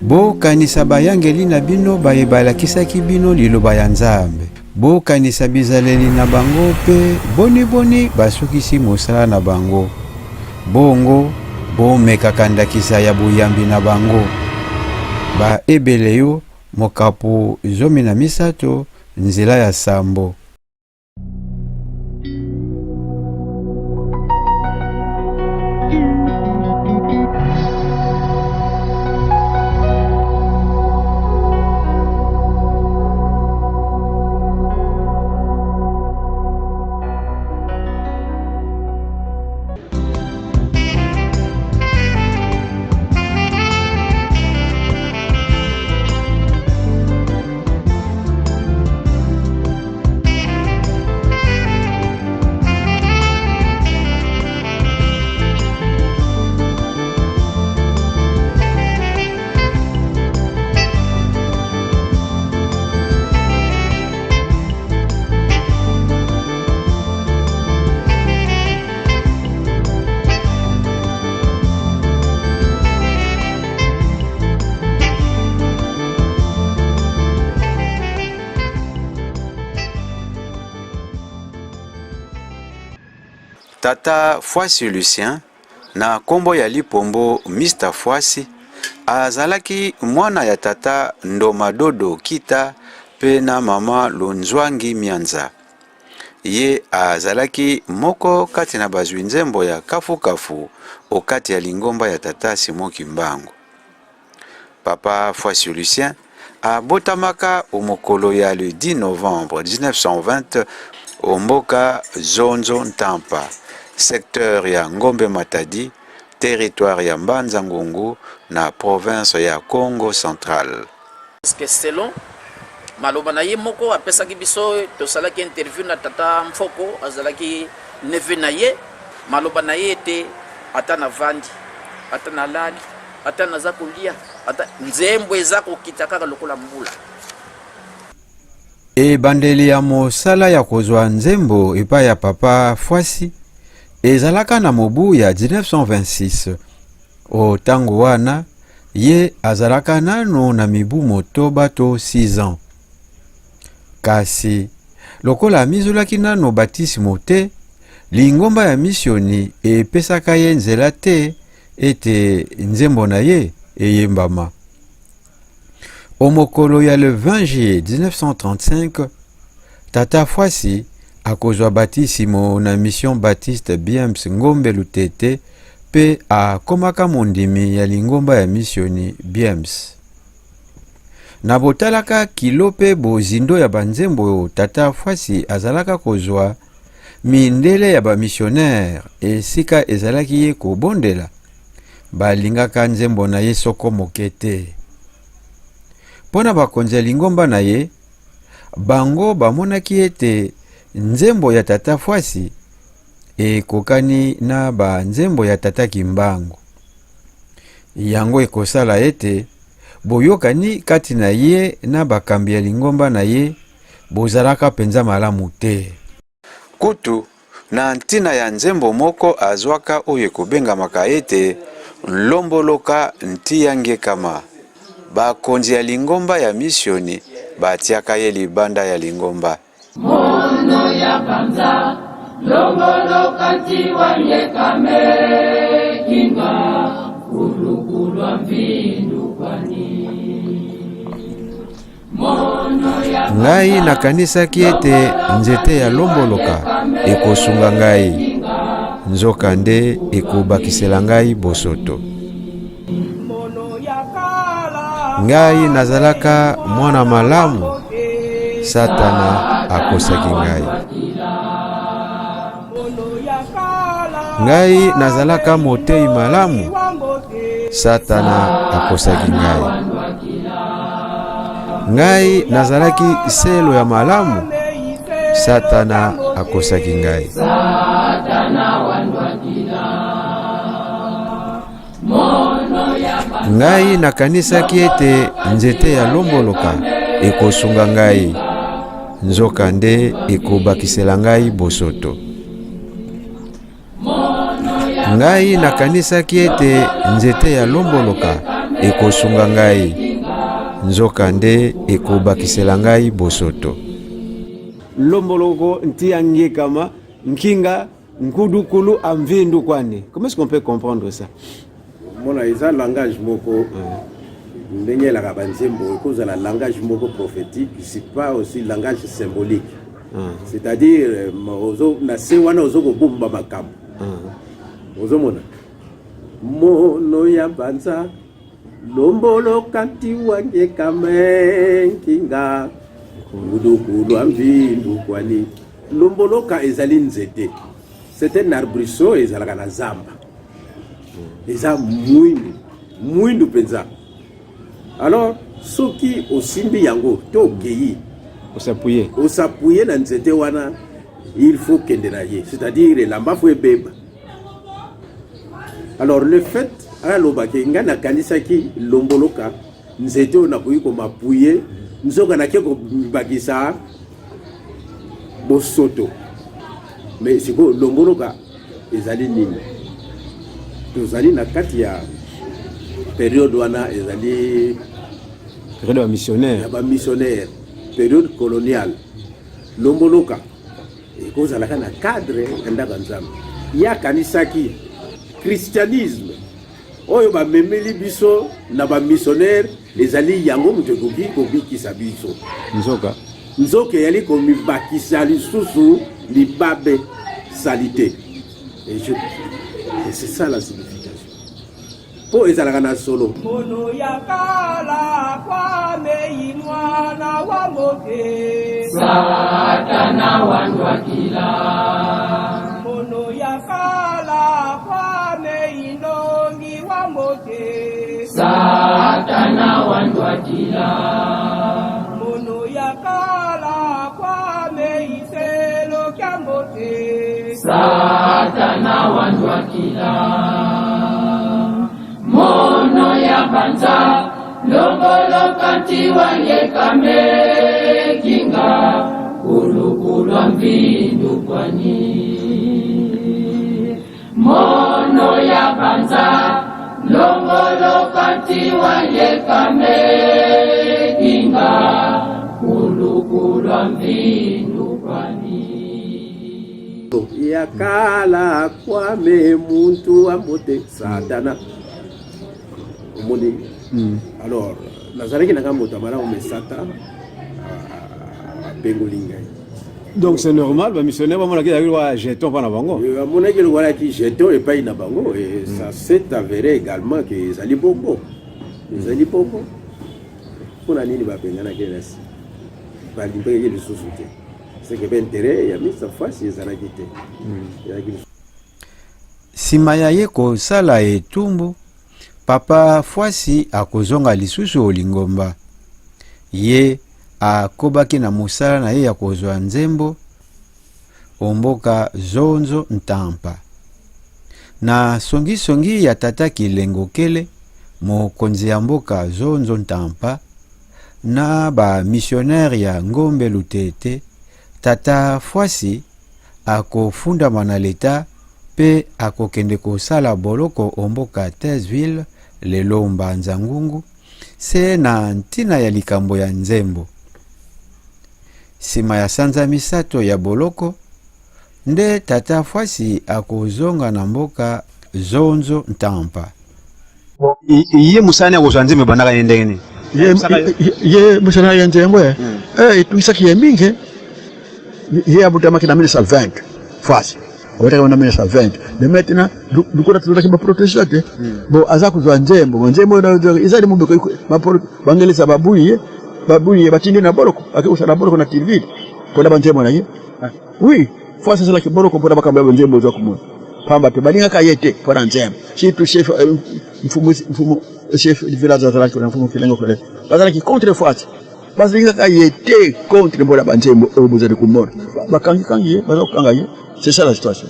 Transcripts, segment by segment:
Bokanisa bayangeli na bino baye balakisaki bino liloba ya Nzambe. Bokanisa bizaleli na bango mpe boniboni basukisi mosala na bango. Bongo bomekaka ndakisa ya boyambi na bango. Baebele mokapo 13 nzela ya sambo. Tata Fwasi Lucien, na kombo ya lipombo Mister Fwasi, azalaki mwana ya tata Ndoma Dodo Kita pe na mama Lunzwangi Mianza. Ye azalaki moko kati na bazwi nzembo ya kafu-kafu okati ya lingomba ya tata Simon Kimbangu. Papa Fwasi Lucien abotamaka o'mokolo ya le 10 novembre 1920 o mboka Zonzo Ntampa, secteur ya Ngombe Matadi, territoire ya Mbanza Ngungu na province ya Kongo Central. Parce que selon maloba na ye moko apesaki biso, tosalaki interview na tata Mfoko, azalaki neveu na ye, maloba na ye ete ata navandi, ata nalali, ata naza kolia, ata nzembo eza kokita kaka lokola mbula. Ebandeli ya mosala ya kozwa nzembo epai ya Papa Fwasi ezalaka na mobu ya 1926. O tango wana, ye azalaka nanu na mibu motoba to 6 ans. Kasi, lokola amizolaki nanu batisimo te, lingomba ya misioni epesaka ye nzela te ete nzembo na ye eyembama. O mokolo ya le 20 juillet 1935, Tata Fwasi akozwa batisimo na Mission Baptiste Biems Ngombe Lutete mpe akomaka mondimi ya lingomba ya misioni Biems. Na botalaka kilo mpe bozindo ya banzembo oyo Tata Fwasi azalaka kozwa, mindele ya bamisionere esika ezalaki ye kobondela, balingaka nzembo na ye soko moke te. Mpo na bakonzi ya lingomba na ye, bango bamonaki ete nzembo ya Tata Fwasi ekokani na ba nzembo ya Tata Kimbangu. Yango ekosala ete boyokani kati na ye na bakambi ya lingomba na ye bozalaka mpenza malamu te. Kutu, na ntina ya nzembo moko azwaka oyo ekobengamaka ete Nlomboloka Ntiya Ngekama, bakonzi ya lingomba ya misioni batiaka ye libanda ya lingomba. Mono ya panza lomboloka ntiwa ngekame kinga kulukulwa mvindu kwani Ngai nakanisaki ete nzete ya lomboloka ekosunga ngai, nzokande ekobakisela ngai bosoto. Ngai nazalaka mwana malamu, Satana akosaki ngai. Ngai nazalaka motei malamu, Satana akosaki ngai. Ngai nazalaki selo ya malamu, Satana akosaki ngai. Ngai nakanisaki ete nzete ya lomboloka ekosunga ngai, nzokande ekobakisela ngai bosoto. Ngai nakanisaki ete nzete ya lomboloka ekosunga ngai, nzokande ekobakisela ngai bosoto. Lomboloko ntia ngekama nkinga nkudukulu amvindu kwani. Comment est-ce qu'on peut comprendre ça? Mona eza langage moko ndenge elaka banzembo ekozala langage moko prophétique, c'est pas aussi langage symbolique. C'est-à-dire na se wana ozo kobomba makambo. Ozomona mono ya banza lombolo kanti wange kamenkinga ngudukulwa mvindu kwani. Lomboloka ezali nzete, c'est un arbrisseau, ezalaka na zamba, eza mwindu mwindu mpenza. Alors soki osimbi yango to okei os'appuyer, os'appuyer na nzete wana, il faut kende na ye, c'est-à-dire elamba faut ebeba. Alors le fait alobaki, ngai nakanisaki lomboloka nzete oyo nakoki kom'appuyer, nzoka nake kobakisa bosoto. Mais sikoyo lomboloka ezali nini? Tozali na kati ya période wana, ezali période ya missionnaire, ya bamissionnaire, période coloniale. Lomboloka ekozalaka na cadre ya ndako ya Nzambe. Ye akanisaki christianisme oyo bamemeli biso na bamissionnaire ezali yango moto ekoki kobikisa biso. Nzoka nzoka eyali komibakisa lisusu libabe, saleté. Et c'est ça la signification, mpo ezalaka na solo. Mono ya kala kwamei mwana wa moke. Satana wandwakila. Mono ya kala kwamei ndongi wa moke. Satana wandwakila. Mono ya kala kwamei selo kya moke. Satana wandwakila. Mono ya banza longoloka ntiwa yekamekinga kulukulwa mvindu kwani. Mono ya banza longoloka ntiwa yekamekinga kulukulwa mvindu kwani. Ya kala kwame muntu ambote Satana omoni. Alors nazalaki nanga moto ya malamu, mais Satan abengoli ngai. Donc c'est normal, bamissionnaire bamonaki ezalaki lokola jeton mpo na bango. Bamonaki lokolaki jeton epai na bango, et ça s'est avéré également que ezali bongo, ezali bongo. Mpona nini babenganaki na balimbaki lisusu te? C'est que baintérêt ya misa fasi ezalaki te, ezalaki lisusu. Nsima ya ye kosala etumbu, Papa Fwasi akozonga lisusu o lingomba. Ye akobaki na mosala na ye ya kozwa nzembo o mboka Zonzo Ntampa. Na songisongi ya tata Kilengo Kele, mokonzi ya mboka Zonzo Ntampa, na bamissionnaire ya Ngombe Lutete, tata Fwasi akofundama na leta mpe akokende kosala boloko o mboka Thysville, lelo Mbanza Ngungu, se na ntina ya likambo ya nzembo. Nsima ya sanza 3 ya boloko nde tata Fwasi akozonga na mboka Zonzo Ntampa. Ye mosala ya kozwa nzembo ebandaka ye ndenge nini? Ye mosala ya nzembo etungisaki ye mingi. Ye abutamaki na 1920, Fasi abotaki na 1920. Mais maintenant lokola tozalaki baprotestant te, bon, aza kozwa nzembo, bon, nzembo ezali mobeko, bangelesa babuyi ye, babuyi ye, batindi na boloko, ake kosala boloko na Thysville mpona banzembo na ye. Oui, Fasi asalaki boloko mpona makambo ya banzembo. Ozwa komona pamba te balingaka ye te mpona nzembo, surtout chef mfumu, mfumu chef du village azalaki na mfumu Kilengo Kole, bazalaki contre Fasi, bazalingaka ye te contre mpona banzembo oyo bozali komona. Bakangikangi ye, baza kokanga ye, c'est ça la situation.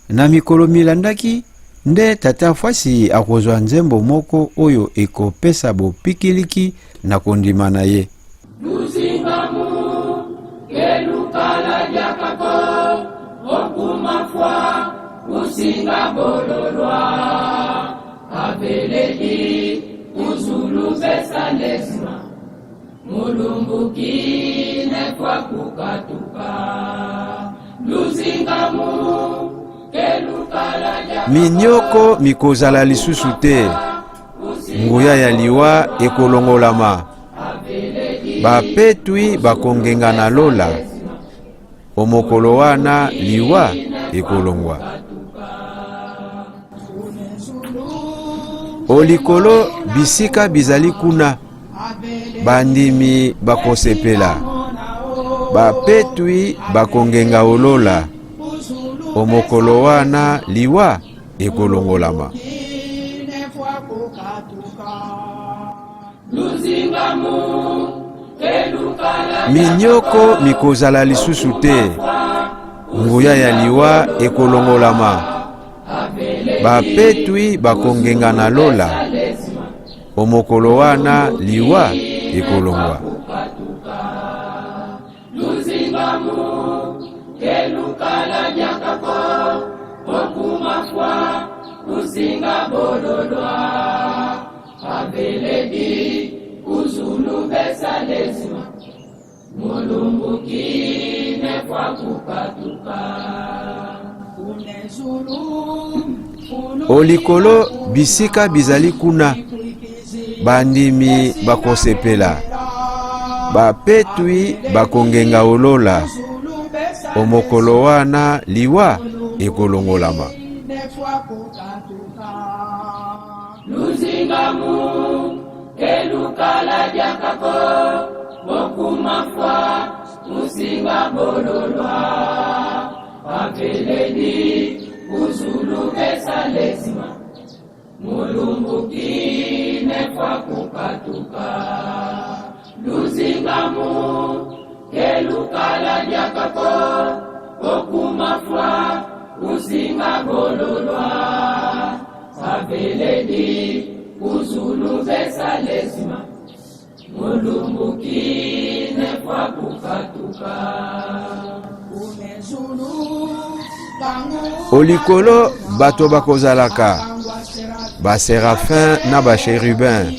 Na mikolo milandaki nde tata Fwasi akozwa nzembo moko oyo ekopesa bopikiliki na kondima na ye. Luzingamu kelukala lyakako okumafwa kusinga bololwa aveleli. Minyoko mikozala lisusu te, nguya ya liwa ekolongolama, bapetwi bakongenga na lola. O mokolo wana liwa ekolongwa. O likolo bisika bizali kuna, bandimi bakosepela, bapetwi bakongenga o lola. O mokolo wana liwa ekolongolama. Minyoko mikozala lisusu te, nguya ya liwa ekolongolama, bapetwi bakongenga na lola. O mokolo wana liwa ekolongwa. O likolo bisika bizali kuna, bandimi bakosepela, bapetwi bakongenga o lola. O mokolo wana liwa ekolongolama. Luzingamu kelukala diakako bokumafwa musinga bololwa baveledi kuzulu besalesima mulumbuki nefwa kukatuka luzingamu kelukala diakako bokumafwa musinga bololwa Aveledi kuzulu besalesima mulumbuki nefwa kukatuka. O likolo bato bakozalaka baserafin na bacherubin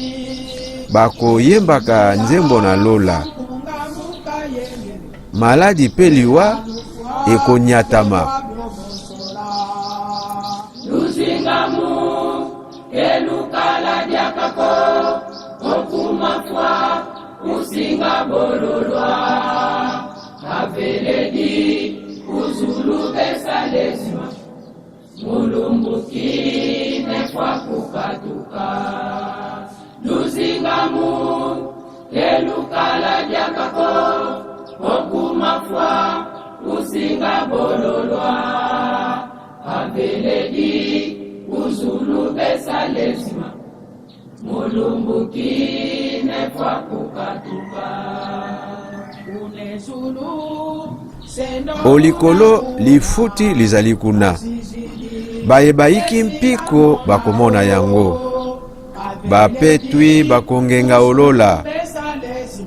bakoyembaka nzembo na lola. Maladi mpe liwa ekonyatama. Luzingamu elukala diakako okumafwa usinga bololwa aveledi uzulu besalesima mulumbuki nefwa kukatuka luzingamu elukala diakako okumafwa usinga bololwa aveledi uzulu besalesima mulumbuki nefwa kukatuka. O likolo lifuti lizali kuna, baye bayiki mpiko bakomona yango, bapetwi bakongenga o lola.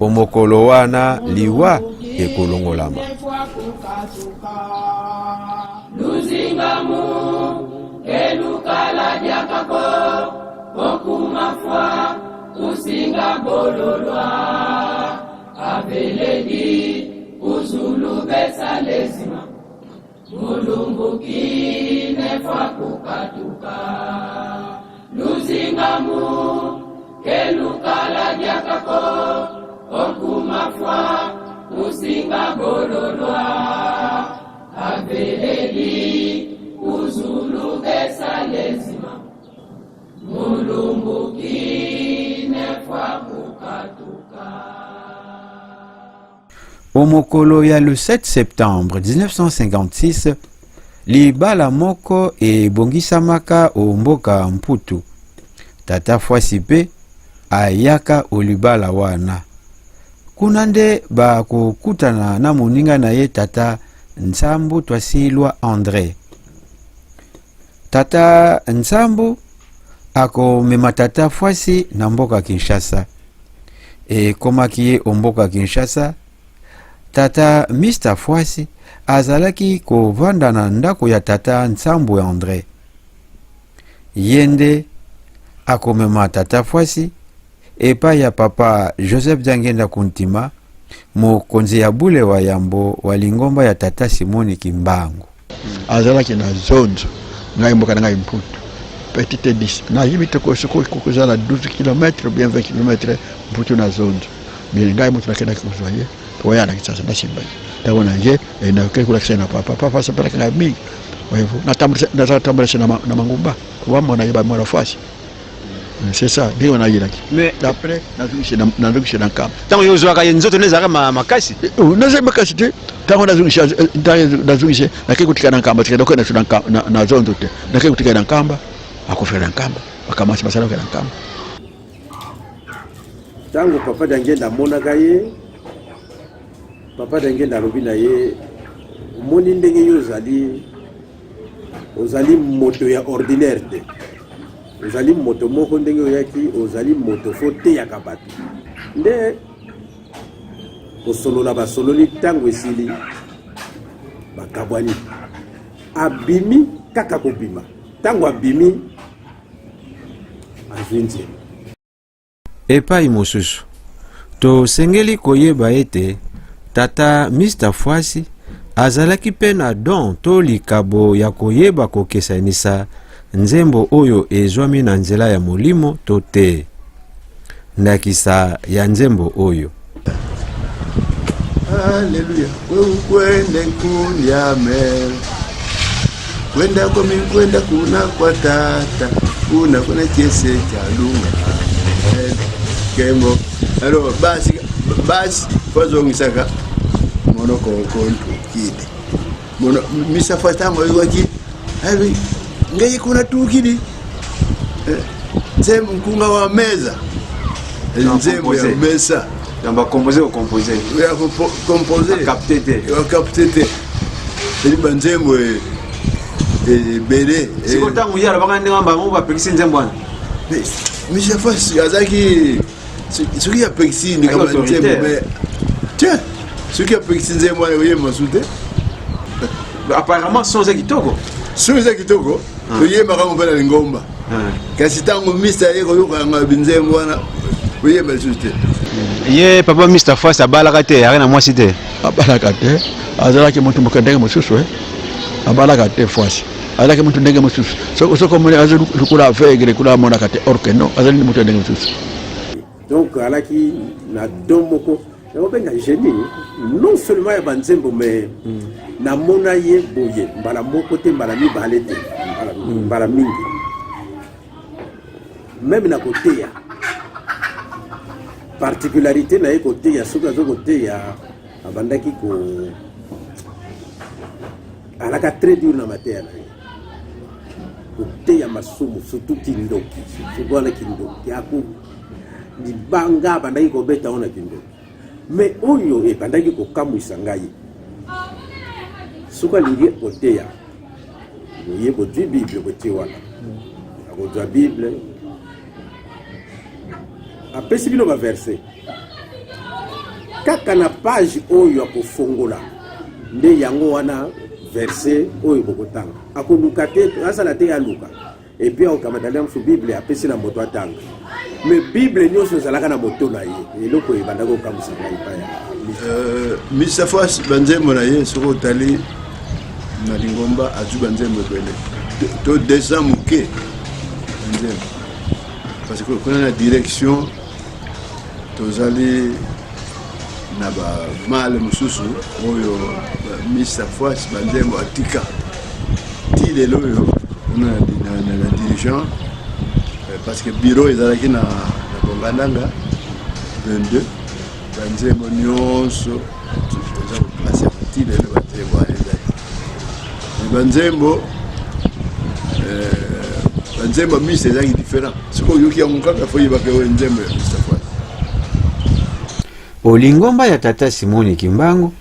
O mokolo wana liwa ekolongolama. Luzingamu elukala diakako okumafwa usinga bololwa aveledi uzulu besalesima mulumbuki nefwa kukatuka luzingamu kelukala diakako okumafwa usinga bololwa aveledi uzulu besalesima mulumbuki nefwa kukatuka. O mokolo ya le 7 septembre 1956, libala moko ebongisamaka o mboka Mputu. Tata Fwasi mpe ayaka o libala wana. Kuna nde bakokutana na moninga na ye tata Nsambu Twasilwa Andre. Tata Nsambu akomema tata Fwasi na mboka Kinshasa. Ekomaki ye o mboka Kinshasa, tata Mister Fwasi azalaki kovanda na ndako ya tata Nsambu Andre. Ye nde akomema tata Fwasi. epai ya Papa Joseph Diangienda Kuntima, mokonzi ya bule wa yambo wa lingomba ya Tata Simoni Kimbangu. Azalaki na zonzo, ngai mboka na ngai Mputu, petite dis nayebi te soki kozala 12 km ou bien 20 km Mputu na zonzo, mais ngai moto nakendaki kozwa ye po aya na Kinshasa, nasimba ye ntango na ye nakei kolakisa ye na papa. Papa asepelaki ngai mingi, voyez-vous. Natambolisa na mangumba po bamona ye, bamona fasi. C'est ça ndenge wana ayelaki. Mais après nazongisi na nkamba. Ntango yo ozwaka ye nzoto nde ezalaka makasi? Nazali makasi te. Ntango nazongisi nakei kotika na nkamba, tika nakei naso na zonzo te, nakei kotika na nkamba, akofela na nkamba, bakamasi basalaka na nkamba. Ntango Papa Diangienda amonaka ye, Papa Diangienda alobi na ye, omoni ndenge yo ozali, ozali moto ya ordinaire te, ozali moto moko ndenge oyaki, ozali moto fo teyaka bato. Nde kosolola basololi, ntango esili bakabwani, abimi kaka kobima. Ntango abimi azwi nzela. Epai mosusu, tosengeli koyeba ete Tata Mister Fuasi azalaki mpe na don to likabo ya koyeba kokesanisa nzembo oyo ezwami na nzela ya Molimo to te. Ndakisa ya nzembo oyo. Haleluya, kwende nkunyame kwenda komi kwenda kuna kwa tata kuna kuna chese cha lunga kembo. Alors basi basi bazongisaka monoko kontukide mono misafa ntango oyokaki abi ngai kuna tukidi nzembo nkunga wa meza nzembo ya mesa. Donc bacompose kocompose ya compose capte te. Bakapte te, eli banzembo ebele. Siko ntango ye alobaka ndenge bango bapekisi nzembo wana. Misafa azalaki soki apekisi likambo ya nzembo, mais tiens, soki apekisi nzembo wana oyemba su te. Apparemment son eza kitoko. Son eza kitoko, toyembaka ngo mpe na lingomba, kasi ntango mista aye koyoka yango binzembo wana, oyemba lisusu te. Ye papa Mr Fas abalaka te, ayaka na mwasi te? Abalaka te, azalaki moto moke ndenge mosusu, abalaka te. Fwasi azalaki moto ndenge mosusu, soki omoni aza lokola aveugle, kuna amonaka te, or que non, azali moto ya ndenge mosusu. Donc alaki na don moko nakobenga génie, non seulement ya banzembo, mais namona ye boye mbala moko te, mbala mibale te, mbala mingi, même na koteya. Particularité na ye koteya, soki aza koteya, abandaki ko alaka très dur na mateya na ye, koteya masumu, surtout kindoki, surtout wana kindoki, ako libanga abandaki kobeta ngo na kindoki. Mais oyo ebandaki kokamwisa ngai, soki alingi koteya boye, bozwi Bible, botie wana, akozwa Bible, apesi bino baverset, kaka na page oyo akofongola nde yango wana verset oyo bokotanga. Akoluka te, asala te, aluka, et puis akokamata nde mosusu Bible, apesi na moto atanga. Mais Bible nyonso ezalaka na moto na ye. Eloko ebandaki kokamwisa ngai epai ya Mr Fas, banzembo na ye, soki otali na lingomba, azwi banzembo ebele to 200 moke banzembo, parce que kuna na direction tozali na bamale mosusu oyo Mr Fas banzembo atika ti lelo oyo kuna na dirigeant, parce que bureau ezalaki na Bongandanga 22. Banzembo nyonso toza koplace ti lelo, banzembo wana ezali banzembo ya misa, ezalaki différent. Soki oyoki yango kaka, fo oyebaka oyo nzembo ya Mr Fas. Olingomba ya Tata Simoni Kimbangu,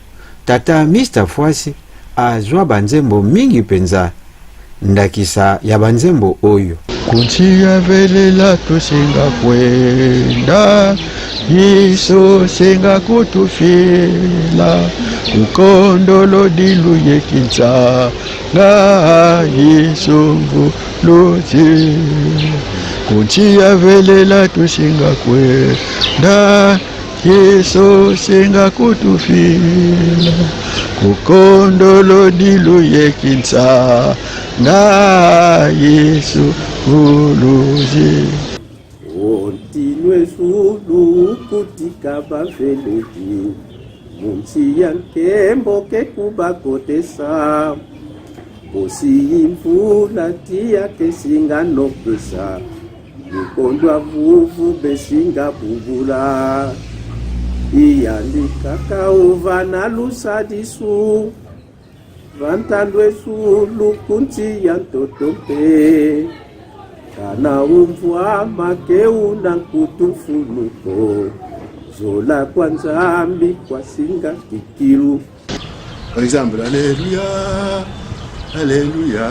Tata Mr Fwasi azwa banzembo mingi mpenza. Ndakisa ya banzembo oyo. Kuntia velela tosenga kwenda Yesu senga kutufila kukondolo dilu yekinsa nga Yesu mvuluzi. Kuntia velela tusinga kwenda Yesu singa kutufila Kukondolo dilu yekinsa Nga Yesu uluzi Ontinwe zulu kutika baveledi Munsi ya nkembo ke kubakotesa Bosiyi mvula tia kesinga nokesa Mikondwa vuvu besinga bubula Iyandi kaka uva na lusadisu Vantandwe sulu kunti ya ntoto mpe Kana umvwa makeu na nkutu mfuluko Zola kwa Nzambi kwa singa kikilu Par exemple, Alléluia, Alléluia,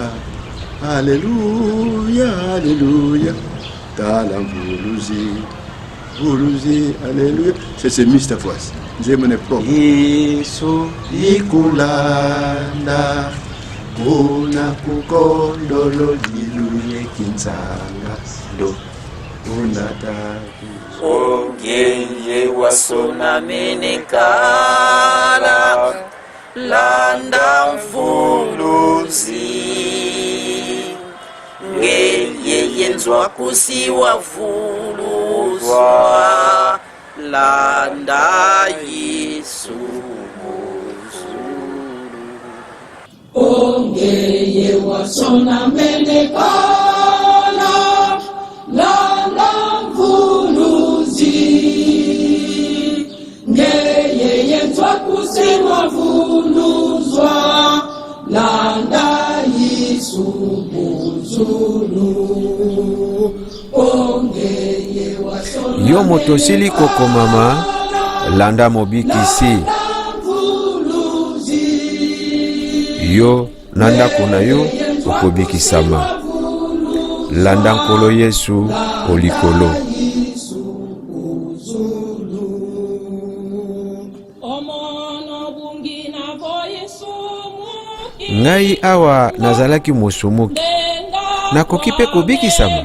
Alléluia, Alléluia. Tala mvuluzi, mvuluzi, Alléluia. C'est c'est Mr. Voice. Nzembo ne propre. Yesu ikulanda kuna kukondolo diluye kinzanga do unataku Ongeye wasonamenekala landa mfuluzi ngeye yenzwa kusiwa vuluzwa landa Yesu Ongeye wasona menekala landa mvuluzi ngeye yenzwa kusiwa vuluzwa landa Yesu buzulu ongeye wasona Yo moto osili kokomama, landa Mobikisi. Yo na ndako na yo okobikisama. Landa Nkolo Yesu o likolo. Ngai awa nazalaki mosumuki, nakoki mpe kobikisama?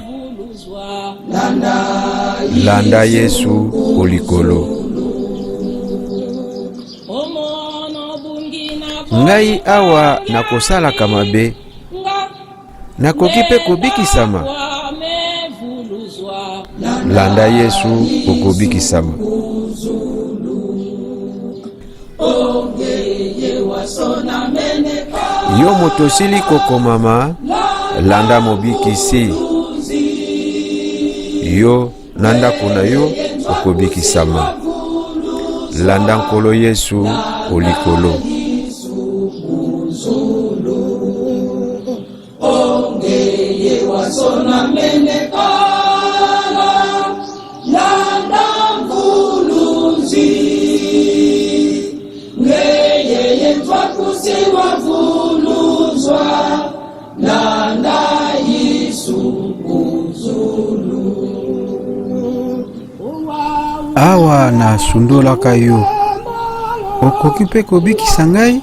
Landa Yesu o likolo. Ngai awa nakosalaka mabe, nakoki mpe kobikisama? Landa Yesu, okobikisama. Yo moto osili kokomama, landa Mobikisi. Yo na ndako na yo okobikisama. Landa Nkolo Yesu o likolo. Awa nasundolaka yo, okoki mpe kobikisa ngai?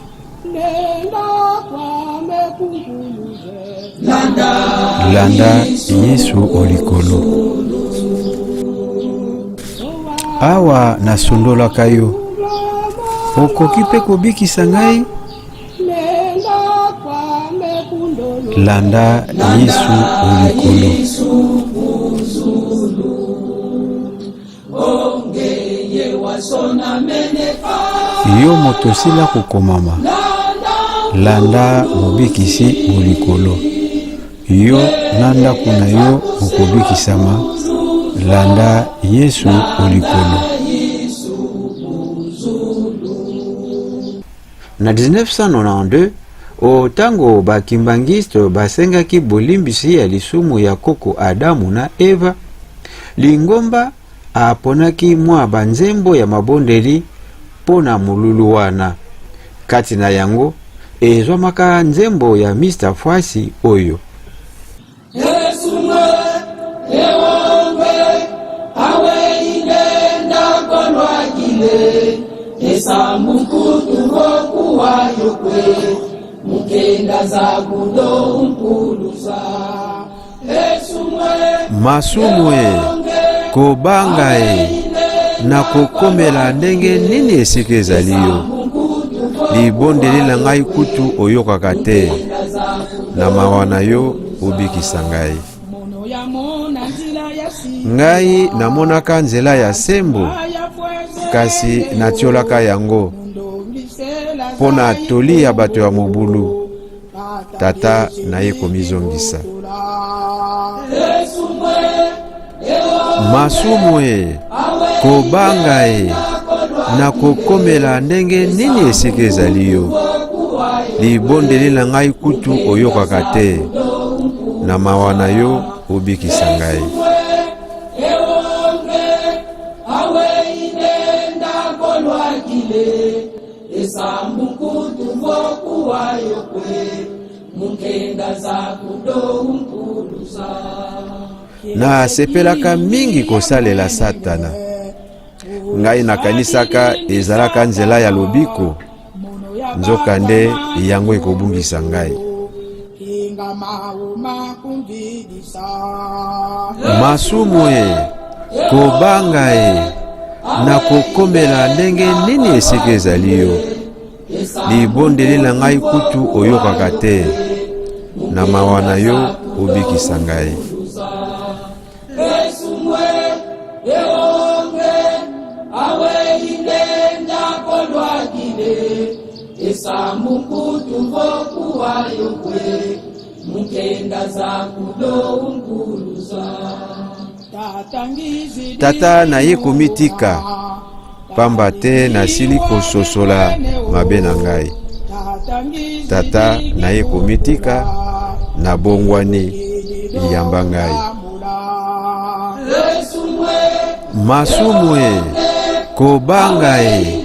Landa Yesu o likolo. Awa nasundolaka yo, okoki mpe kobikisa ngai? Landa Yesu o likolo. Yo moto osila kokomama, landa Mobikisi o likolo. Yo na ndako na yo okobikisama, landa Yesu o likolo. Na 1992, o tango ba kimbanguiste basengaki bolimbisi ya lisumu ya koko Adamu na Eva, lingomba aponaki mwa ba nzembo ya mabondeli mpo na molulu wana. Kati na yango ezwamaka nzembo ya Mister Fwasi oyo. Masumu e, kobanga e, nakokomela ndenge nini esika ezali yo? Libondeli na ngai kutu oyokaka te, na mawa na yo obikisa ngai. Ngai namonaka nzela ya sembo, kasi natiolaka yango mpo na toli ya bato ya mobulu. Tata naye komizongisa. Masumu e, kobanga e, nakokomela ndenge nini esika ezali yo? Libondeli na ngai kutu oyokaka te, na mawa na yo obikisa ngai. Nasepelaka mingi kosalela Satana. Ngai nakanisaka ezalaka nzela ya lobiko, nzokande yango ekobungisa ngai. Masumu e, kobanga e, nakokomela ndenge nini esika ezali yo? Libondeli na ngai kutu oyokaka te, na mawa na yo obikisa ngai. Tata naye komitika, pamba te nasili kososola mabe na ngai. Tata naye komitika, nabongwani, yamba ngai. Masumu e, kobanga e,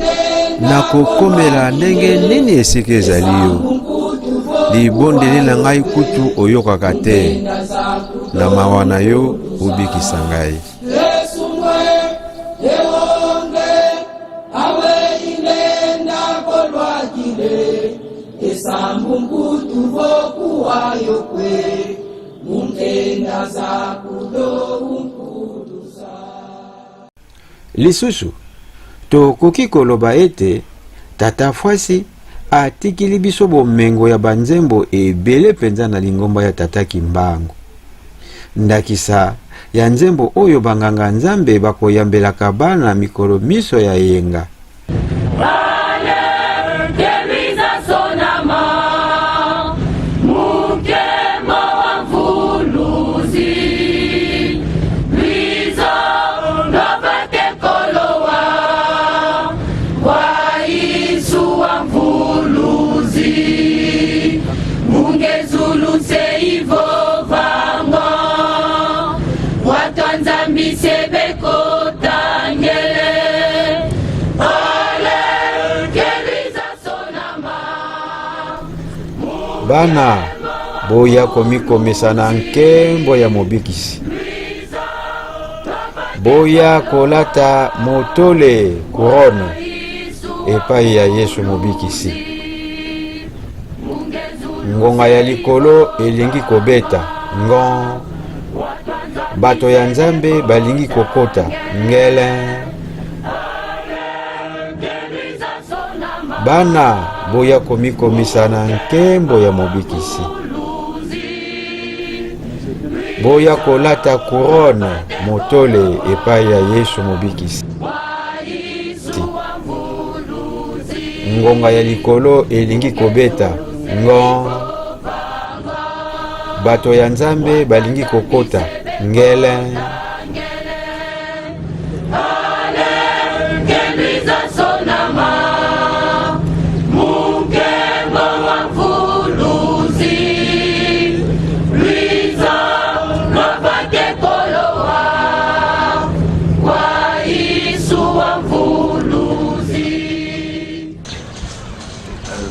nakokomela ndenge nini esika ezali yo? Libondeli na ngai kutu oyokaka te, na mawa na yo obikisa ngai. Lisusu, tokoki koloba ete Tata Fwasi atikili biso bomengo ya banzembo ebele mpenza na lingomba ya Tata Kimbangu. Ndakisa ya nzembo oyo banganga-nzambe bakoyambelaka bana mikolo minso ya eyenga. Bana, boya komikomisa na nkembo ya Mobikisi. Boya kolata motole couronne epai ya Yesu Mobikisi. Ngonga ya likolo elingi kobeta ngon. Bato ya Nzambe balingi kokota ngele. Bana, boya komikomisa na nkembo ya Mobikisi. Boya kolata couronne motole epai ya Yesu Mobikisi. Ngonga ya likolo elingi kobeta ngon. Bato ya Nzambe balingi kokota ngele.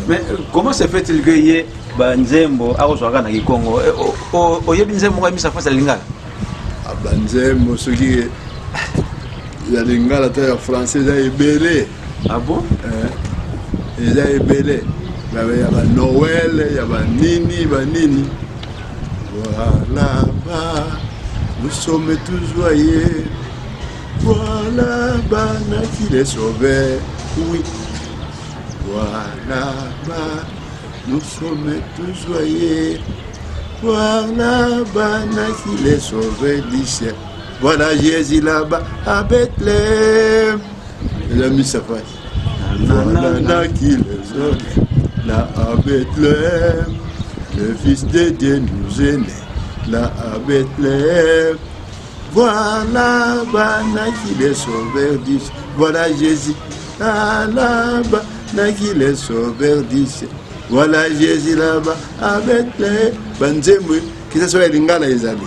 Mais comment se fait-il que ye banzembo akozwaka na kikongo? Eh, oyebi nzembo moko ya misa fasi ya lingala? Ah, banzembo soki ya lingala to ya français eza ebele. Ah bon? Eh, eza ebele ya banoel ya banini banini. Voilà ba. Nous sommes tous joyeux. Voilà bana qui les sauvait. Oui. Voilà bas, nous sommes tous joyeux. Voilà bana qui les sauvait du ciel. Voilà Jésus là-bas à Bethléem. Il a mis sa face. Voilà là qui les sauve. Là à Bethléem. Le Fils de Dieu nous est né. Là à Bethléem. Voilà bana qui les sauveur du ciel. Voilà Jésus. Là, bana qui les sauveur du ciel. Voilà Jésus là-bas à Bethléem. Banzembo kisasa ya lingala ezali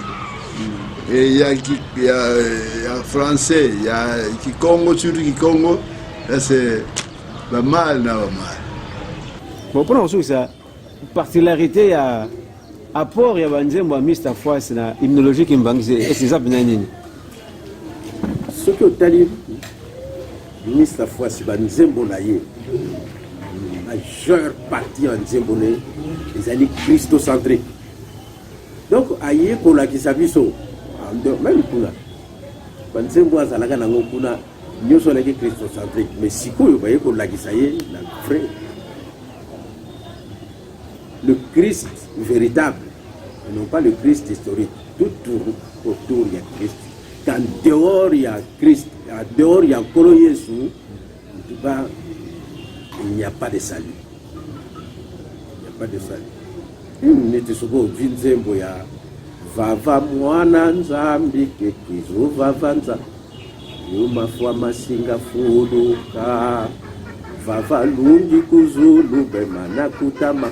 ya, ya, ya français ya kikongo surtout kikongo c'est bamale na bamale. Bon, mpona kosukisa particularité ya apport ya banzembo ya Mister Fwas na hymnologie kimbangisi esi eza mpenza nini? Soki otali Mister Fwas banzembo na ye majeure partie ya nzembo na ye ezali christocentrique. Donc aye kolakisa biso meme kuna banzembo azalaka nango kuna nyonso alaki christocentrique, mais sikoyo baye kolakisa ye na vrai le Christ véritable et non pas le Christ historique. Tout tourne autour ya Christ. Qu'en dehors ya Christ, en dehors ya Nkolo Yesu, en tout cas, il n'y a pas de salut. Il n'y a pas de salut. Neti soki ozwi nzembo ya vava mwana nzambi kekizo vava nzambi yo mafwa masinga fuluka vava lungi kuzulu bemana kutama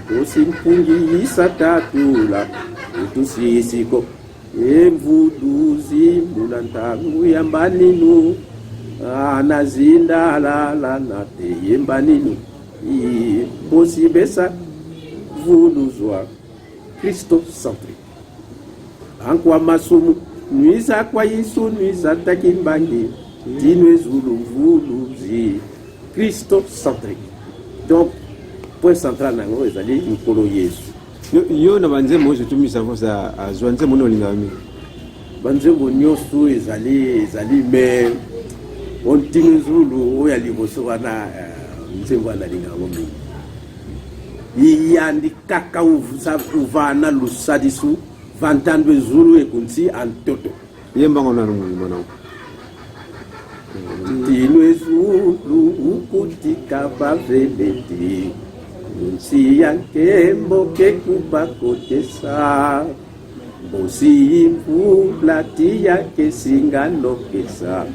kosi mpungi isa tatula utusisiko emvuduzi muna ntangu yambaninu anazindalala na teyembaninu bosibesa vuluzwa christocentrique ankwa masumu nwiza kwa Yesu nwiza takimbangi tinwe zulu mvuluzi christocentrique. Donc point central nango ezali Nkolo Yesu. Yo na banzembo oyo surtout Mister Fwas azwa nzembo nini olingaka mingi? Banzembo nyonso ezali ezali mais ontini zulu oyo ya liboso wana nzembo wana nalingaka yango mingi. Iyandi kaka uvana lusadisu vantandwe zulu ekunsi antoto. Yembango nanu mwana nango. Tinwe zulu ukutika baveleti nsi ya nkembo kekuba kotesa bosi mvula tiya kesinga nokesa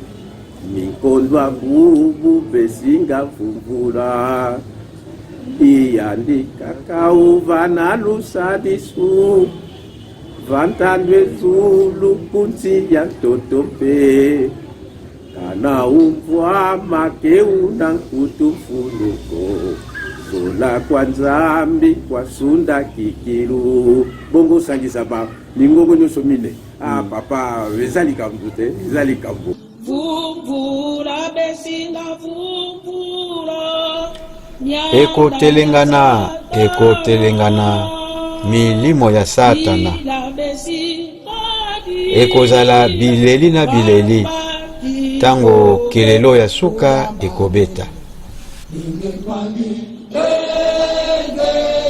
minkondwa bubu besinga vumvula iyandika kauva na lusadisu vantandwe zulu kunsi ya ntoto mpe kana umvwa makeu na nkutu mfuluko zola kwa nzambi kwa sunda kikilu bongo osangisa ba mingongo nyonso mine. Ah, papa, eza likambo te, eza likambo. Vumvula besinga vumvula. Ekotelengana, ekotelengana milimo ya Satana. Ekozala bileli na bileli ntango kelelo ya suka ekobeta.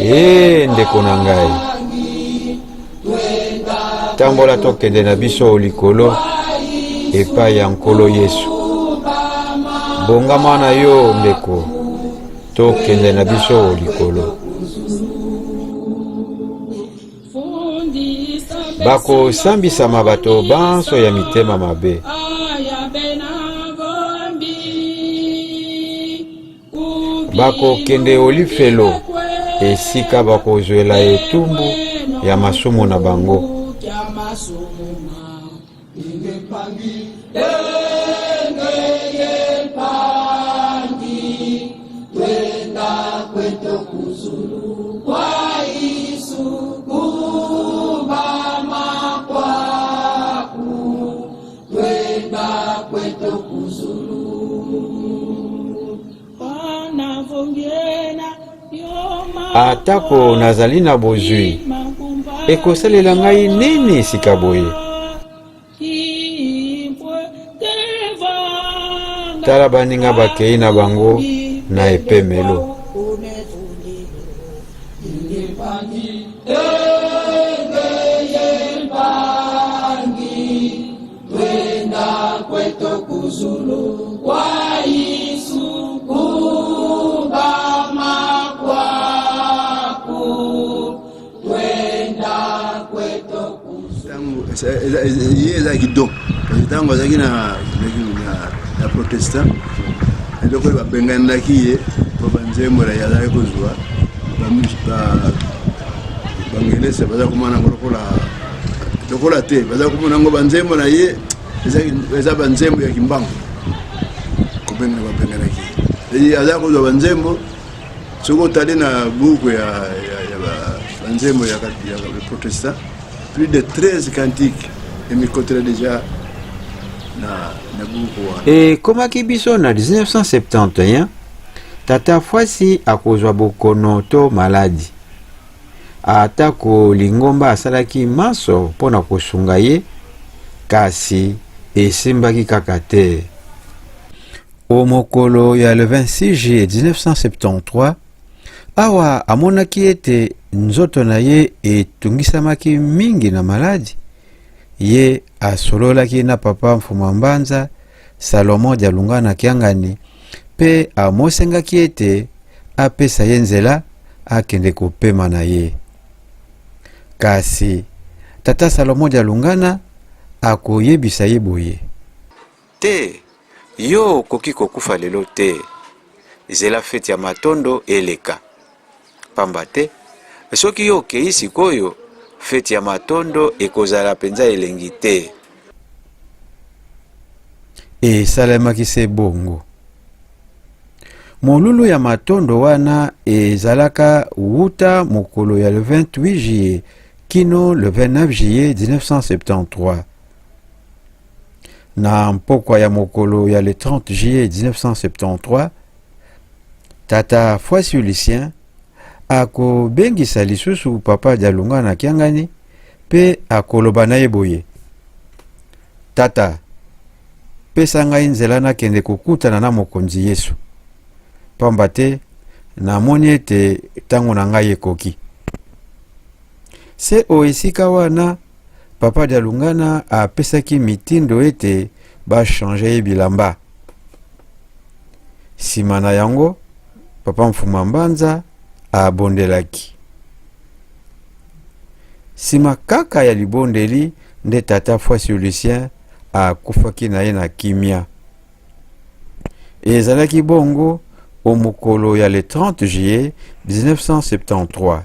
Ee ndeko na ngai, tambola tokende na biso likolo epai ya Nkolo Yesu. Bongama na yo ndeko, tokende na biso likolo. Bakosambisama bato banso ya mitema mabe. Bakokende olifelo esika bakozwela etumbu ya masumu na bango. Atako nazali na bozwi, ekosalela ngai nini sika boye? Tala baninga bakei na bango na epemelo. Ye ezalaki don parce ntango azalaki na protestant, eloko oyo babenganaki ye po banzembo na ye azalaki kozwa, bangelese baza komona yango lokola te, baza komona yango banzembo na ye eza banzembo ya Kimbangu. Kobengana, babenganaki ye, aza kozwa banzembo. Soki otali na buku ya banzembo ya protestant, plus de 13 cantiques emikotela déjà na buku wana. Ekomaki biso na 1971, tata Fwasi akozwa bokono to maladi. Atako lingomba asalaki manso mpo na kosunga ye, kasi esimbaki kaka te. O mokolo ya le 26 juillet 1973, awa amonaki ete nzoto na ye etungisamaki mingi na maladi, ye asololaki na papa Mfuma Mbanza Salomon Dialungana Kiangani mpe amosengaki ete apesa ye nzela akende kopema na ye. Kasi tata Salomon Dialungana akoyebisa ye boye: Te, yo okoki kokufa lelo te. Zela feti ya Matondo eleka. Pamba te, soki yo okei sikoyo, feti ya Matondo ekozala mpenza elengi te. Esalemaki se bongo. Molulu ya Matondo wana ezalaka wuta mokolo ya le 28 juillet kino le 29 juillet 1973. Na mpokwa ya mokolo ya le 30 juillet 1973, tata Fwasi Lucien akobengisa lisusu papa Dialungana na Kiangani mpe akoloba na ye boye: Tata, pesa ngai nzela nakende kokutana na Mokonzi Yesu, pamba te namoni ete ntango na ngai ekoki. Se o esika wana, papa Dialungana apesaki mitindo ete bachange ye bilamba. Nsima na yango, papa Mfuma Mbanza abondelaki. Nsima kaka ya libondeli nde tata Fwasi Lucien akufaki na ye na kimia. Ezalaki bongo o mokolo ya le 30 juillet 1973.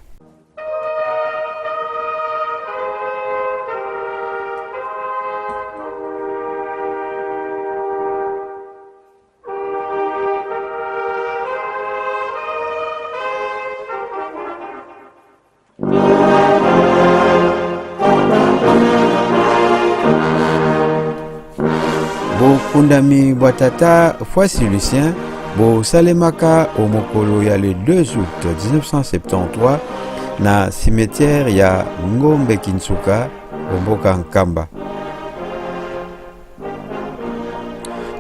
Bokundami bwa tata Fwasi Lucien bosalemaka o mokolo ya le 2 août 1973 na cimetière ya Ngombe Kinsuka o mboka Nkamba.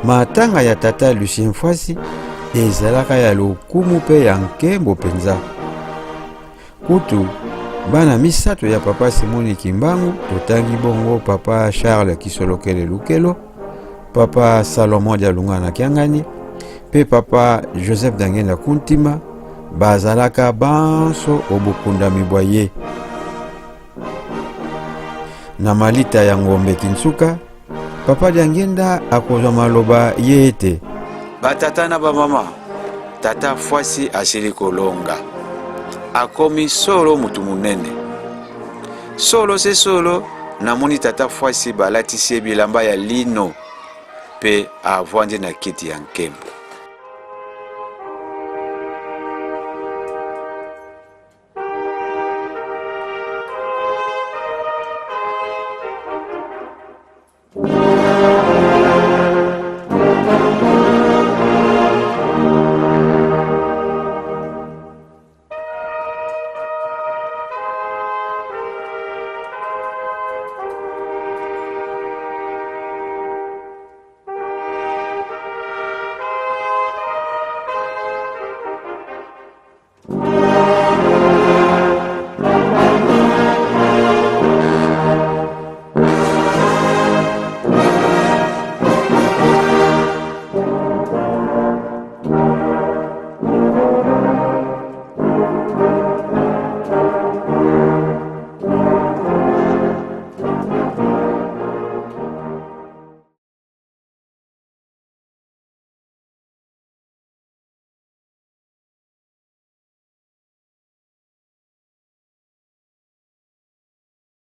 Matanga ya tata Lucien Fwasi ezalaka ya lokumu mpe ya nkembo mpenza. Kutu bana misato ya papa Simoni Kimbangu, totangi bongo papa Charles Kisolokele Lukelo, papa Salomon Dialungana Kiangani mpe papa Joseph Dangenda Kuntima, bazalaka banso obokundami bwa ye. Na malita ya Ngombe Kinsuka, papa Diangenda akozwa maloba ye ete: Batata na bamama, tata Fwasi asili kolonga, akomi solo mutu monene. Solo se solo, namoni tata Fwasi balatisi ye bilamba ya lino mpe avwandi na kiti ya nkembo.